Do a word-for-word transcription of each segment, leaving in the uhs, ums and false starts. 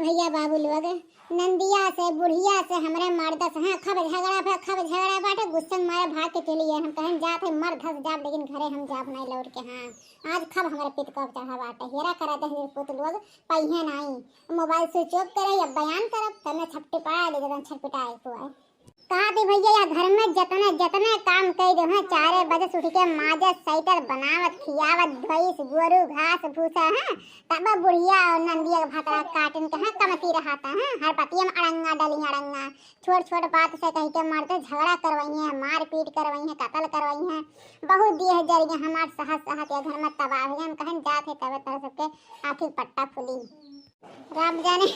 भइया बाबू लोग, नंदिया से, बुढ़िया से, हमरे मर्द से, हाँ, खूब झगड़ा भा, खूब झगड़ा बाटे, गुस्सा में मारे भाग के चली गए। हम कहन जात है मर्द हस जाब, लेकिन घरे हम जाब नहीं लौट के। हाँ, आज खूब हमरे पित को चढ़ा बाटे, हेरा करा दे पूत लोग, पहिए नाई, मोबाइल स्विच ऑफ करे या बयान करब, तने छपटिपा दे, जदन छटपिटाए को है। कहा थी भइया, या घर में जतने, जतने काम कई दो हैं, चारे बजे से उठ के माजत, सैतत, बनावत, खियावत, भैंस, गोरू, घास, भूसा, हैं, तब बुढ़िया और नंदिया के भतरा काटिन के, हैं, कमती रहता, हैं, हर पतिया में अड़ंगा डली, अड़ंगा। छोट छोट बात से कही के मर्द झगड़ा करवाई हैं, मारपीट करवाई हैं, कत्ल करवाई हैं। बहुत दिए है जरिए हमार सहत सहत या घर में तबाह हो गए। हम कहन जात है तबे तरह सबके आँखी पट्टा फूली। राम जाने।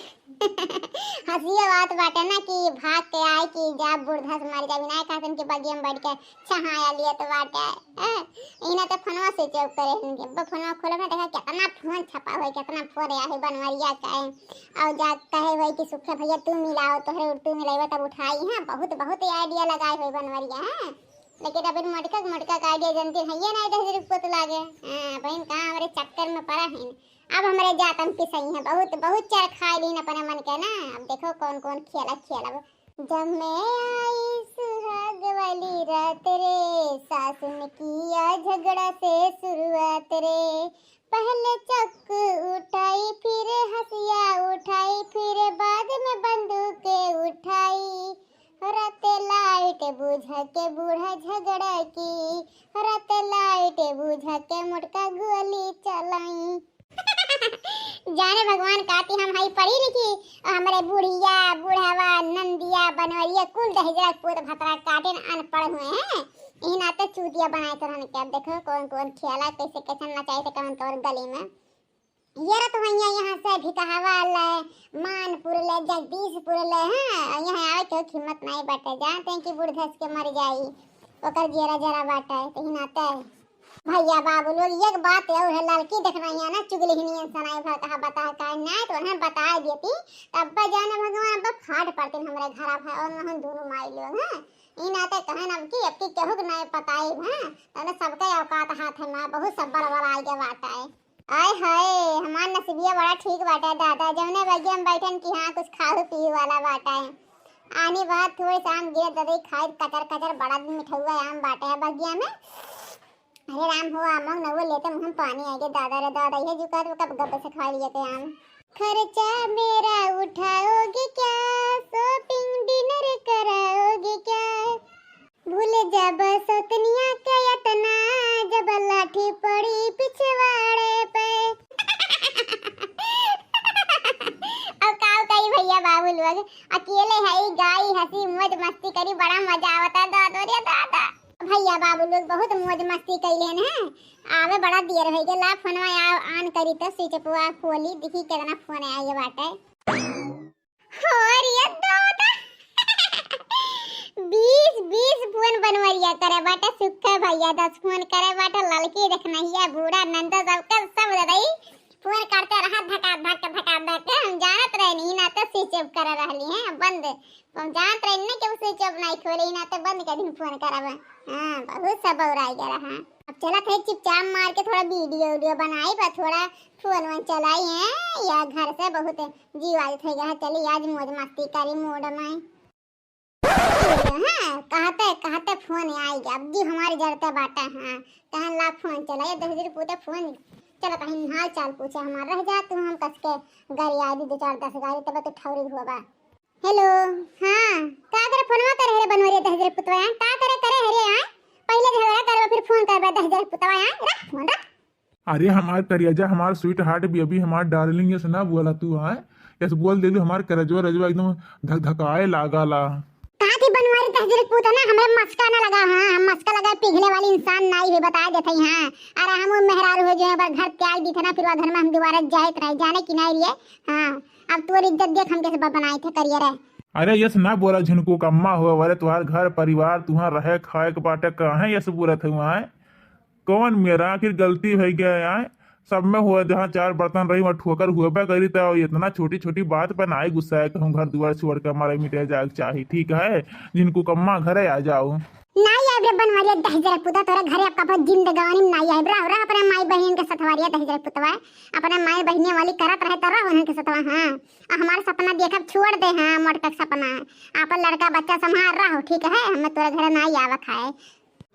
हंसिया बात बाटे ना कि भाग के आए कि जा बूढ़ा से मर जाबी, ना कहतन कि बगिया में बैठ के छहाया लिए तो बाटे। हैं? इना तो फोनवा स्विच ऑफ करे इनके। अब फोनवा खोले ना, देखा कितना फोन छपा हुआ है, कितना फोन आया है बनवरिया का है। और जा कहे हुए कि सुखे भइया तू मिलाओ, तोहरे तू मिलाइबा तब उठाई। हाँ, बहुत, बहुत आइडिया लगाए हुए बनवरिया, हैं? लेकिन अब इन मोटका, मोटका का आइडिया जनती है, ये नहीं दस रुपये तो लागे। हाँ, बहन कहाँ हमरे चक्कर में पड़ा है। अब हमरे जातन पिसई हैं, बहुत, बहुत चरखाई लीन अपने मन के ना। अब देखो कौन कौन खेला खेलब। जब मैं आई सुहाग वाली रात रे, सासुन किया झगड़ा से शुरुआत रे। पहले चक उठाई, फिर हंसिया उठाई, फिर बाद में बंदूक उठाई। रात लाइट बुझा के बूढ़ा झगड़ा की, रात लाइट बुझा के मोटका गोली चलाई। जाने भगवान काती हम हई पढ़ी लिखी, और हमरे बुढ़िया, बुढ़वा, नंदिया, बनवरिया, कुल दहिजरा पूत भतरा काटिन अनपढ़ हुए हैं। इही नाते चूतिया बनाए तो रहन के। अब देखो कौन कौन खेला, कैसे कैसे नचाए थे कौन कौन गली में। ये रत भैया यहाँ से भी कहावा ले, मानपुर ले, जगदीशपुर ले, हाँ, यहाँ आवे के हिम्मत नहीं बाटे, जानते हैं कि बूढ़ धस के मर जाई, ओकर जियरा जरा बाटे, तो ही नाते। भैया बाबू लोग, एक बात और है, लड़की देखना यहाँ ना चुगली ही नहीं सनाई भा कहा बता का ना, तो उन्हें बता देती, तब जाने भगवान अब फाट पड़ते हमरे घर आप है और हम दोनों माई लोग हैं। ई नाते कहन अब की, अब की केहू के नहीं पताई है, तने सबके औकात हाथ है ना, बहुत सब बड़बड़ आए के बात है। आय हाय, हमार नसीबिया बड़ा ठीक बाटे दादा, जौने बगिया में बैठन कि हाँ कुछ खाहू पीहू वाला बाटे। आनी बात थोड़े से आम गिरे ददई खाए कचर कचर, बड़ा मिठौआ आम बाटे है बगिया में। अरे राम हो, आमो नवो लेते मुँह में पानी आएगे दादा रे दादा, ये जुका तो कब गब्बे से खा लिए थे आम। खर्चा मेरा उठाओगे क्या, शॉपिंग डिनर कराओगे क्या? भूल जब सौतनिया के यतना, जब लाठी पड़ी पिछवाड़े पे। अब का कही भैया बाबू लोग, अकेले है, गाई, हंसी, मौज मस्ती करी, बड़ा मजा आवता है दादो रे दादा। भैया बाबू लोग बहुत मौज मस्ती कैले हैं। आवे बड़ा देर हो गया, ला फोनवा आ-, on करी तो स्विच पुआ खोली, देखी कितना फोन आए बाटे। और ये दादा, बीस, बीस फोन बनवरिया करे बाटे, सुखे भैया दस फोन करे बाटे, ललकी देखनहिया, बूढ़ा नंदा सबके सब ददई फोन करते रहा धका धक, धका धक। हम जानत रहे नहीं ना तो स्विच ऑफ करे रहली हैं, बंद। हम जानत रहे ना कि स्विच ऑफ नहीं खोले ना तो बंद कर दिन फोन करब। हाँ, बहुत सब बौराई गया रहा। अब चलत है चुपचाप मार के थोड़ा वीडियो वीडियो बनाई बा, थोड़ा फोन वोन चलाई है या घर से बहुत जीव आज थे गया, चली आज मौज मस्ती करी मूड में। हाँ, कहते, कहते फोन आई गया, अब जी हमारी जरते बाटे, हाँ, कहन ला फोन चला, ये दस दिन पूते फोन चला, कहीं हाल चाल पूछे हमार, रह जा तू, हम कस के गाड़ी आई दी दो चार दस गाड़ी, तब तो ठौरी हुआ बा। हेलो, हाँ, का करे फोनवा करे रे बनवरिया दस दिन पुतवा, हाँ, का करे करे हरे, हाँ, पहले झगड़ा करबा, फिर फोन करबा, दस दिन पुतवा, हाँ, रख फोन, रख। अरे हमार करेजा, हमार स्वीट हार्ट बेबी, हमार डार्लिंग, यस ना बोला तू, आय? यस बोल देलू, हमार करेजवा रजवा एकदम धक धकाए लागाला। कहा थी बनवारी तहजीर पूत ना, हमरे मस्का ना लगा, हाँ, हम मस्का लगा पिघले वाली इंसान नाई है, बता देते हैं, हाँ। अरे हम वो मेहरारू हो जो है, पर घर त्याग दी थे ना, फिर वह घर में हम दोबारा जाए रहे, जाने की नहीं लिए, हाँ। अब तोर इज्जत देख हम कैसे ब-, बनाए थे करिए रे। अरे यस ना बोला झिनको कम्मा हो, अरे तुम्हार घर परिवार, तुम्हार रहे खाए के बाटे, काहे यस बोलत है वहाँ? कौन मेरा आखिर गलती भई गए आय? सब में हुआ, जहाँ चार बर्तन रही, वहाँ ठोकर हुआ करी, तो इतना छोटी छोटी बात पर नाई गुस्सा है, कहूँ घर दुआर छोड़ के हमारे मिटे जाए के चाही, ठीक है? जिनको कम्मा घरे आ जाओ। नाई आइब रे बनवरिया दहिजरा पुता, तोरे घरे अब कबो जिंदगानी में नाई आइब। रह, रह अपने माई बहिन के सथवा रे दहिजरा पुतवा, अपने माई बहिनिया वाली करत रहे तो रह उन्हन के सथवा। हाँ, आ हमार सपना देखब छोड़ दे, हाँ, मोटका के सपना। आपन लड़का बच्चा संभाल रहो, ठीक है, हमें तोरे घरे नाई आवा खाए।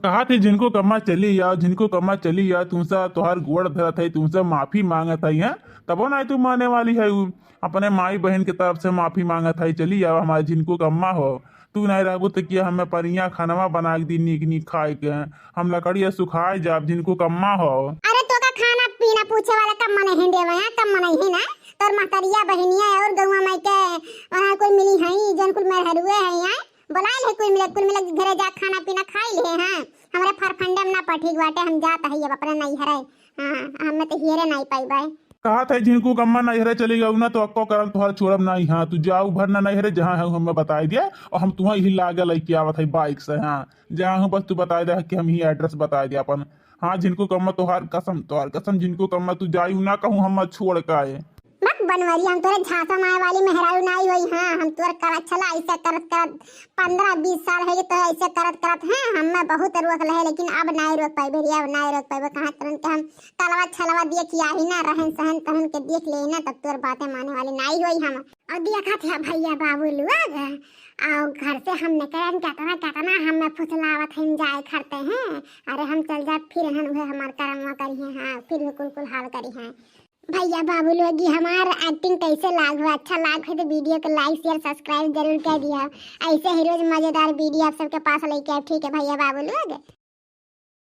कहा थी झिनको कम्मा चली आओ, झिनको कम्मा चली आओ, तुमसे तोहार गोड़ धरत है, तुमसे माफी मांगत है, हैं? तबो नाई तू माने वाली है, उ अपने माई बहिन के तरफ से माफी मांगत है, चली आओ हमारे झिनको कम्मा हो। तू नाई रहबू तो किया हमें बढ़िया खानवा बना के दी, नीक नीक खाए के। हम लकड़िया सुखाए जाब, झिनको कम्मा हो। अरे तो का खाना पीना पूछे वाला कम्मा नहीं देवे हैं, कम्मा नहीं है ना। तोर महतरिया बहिनिया और गौवा माई के वहाँ कोई मिली है, जौन कुल मेहरुए है यहाँ। बोलाए ले कुल मिले, कुल मिले घरे जा खाना पीना खाई ले हैं। हमरे फरफंडे में ना पठी बाटे, हम जात है अब अपने नैहरे। हाँ, हमें तो हियरे नाई पाई बाय। कहा था झिनको कम्मा नैहरे चली गऊ ना तो अक्को करम तोहार छोड़ब नाई। हाँ, तू जाऊ भर ना नैहरे, जहाँ है हमें बताई दिया और हम तुम्हें ही लागे लइके आवत है बाइक से। हाँ, जहाँ हूँ बस तू बताई दे कि हम ही एड्रेस बताई दे अपन। हाँ, झिनको कम्मा तोहार कसम, तोहार कसम झिनको कम्मा तू जायू ना कहूँ हम छोड़ के आए। मत बनवरी, हम तोरे झांसा माए वाली मेहरारू नाई होई। हाँ, हम तोर कर छला ऐसे करत करत पन्द्रह बीस साल है तो ऐसे करत करत हैं, हमें बहुत रोक लहे, लेकिन अब नाई रोक पाइबे रे, अब नाई रोक पाइबे। कहाँ तरन के हम तलवा छलवा देख आही ना, रहन सहन तहन के देख ले ना, तब तोर बातें माने वाली नाई होई हम। और देखत है भैया बाबू लोग, और घर से हम निकलन केतना केतना हमें फुसलावत हैं, जाए खरते हैं। अरे हम चल जाए, फिर हन उहे हमार करमवा करी हैं, हाँ, फिर उहे कुल कुल हाल करी हैं। भैया बाबू लोग, ये हमार एक्टिंग कैसे लाग हुआ, अच्छा लाग है तो वीडियो को लाइक शेयर सब्सक्राइब जरूर कर दिया। ऐसे ही रोज मजेदार वीडियो आप सबके पास लेके आए, ठीक है भैया बाबू लोग।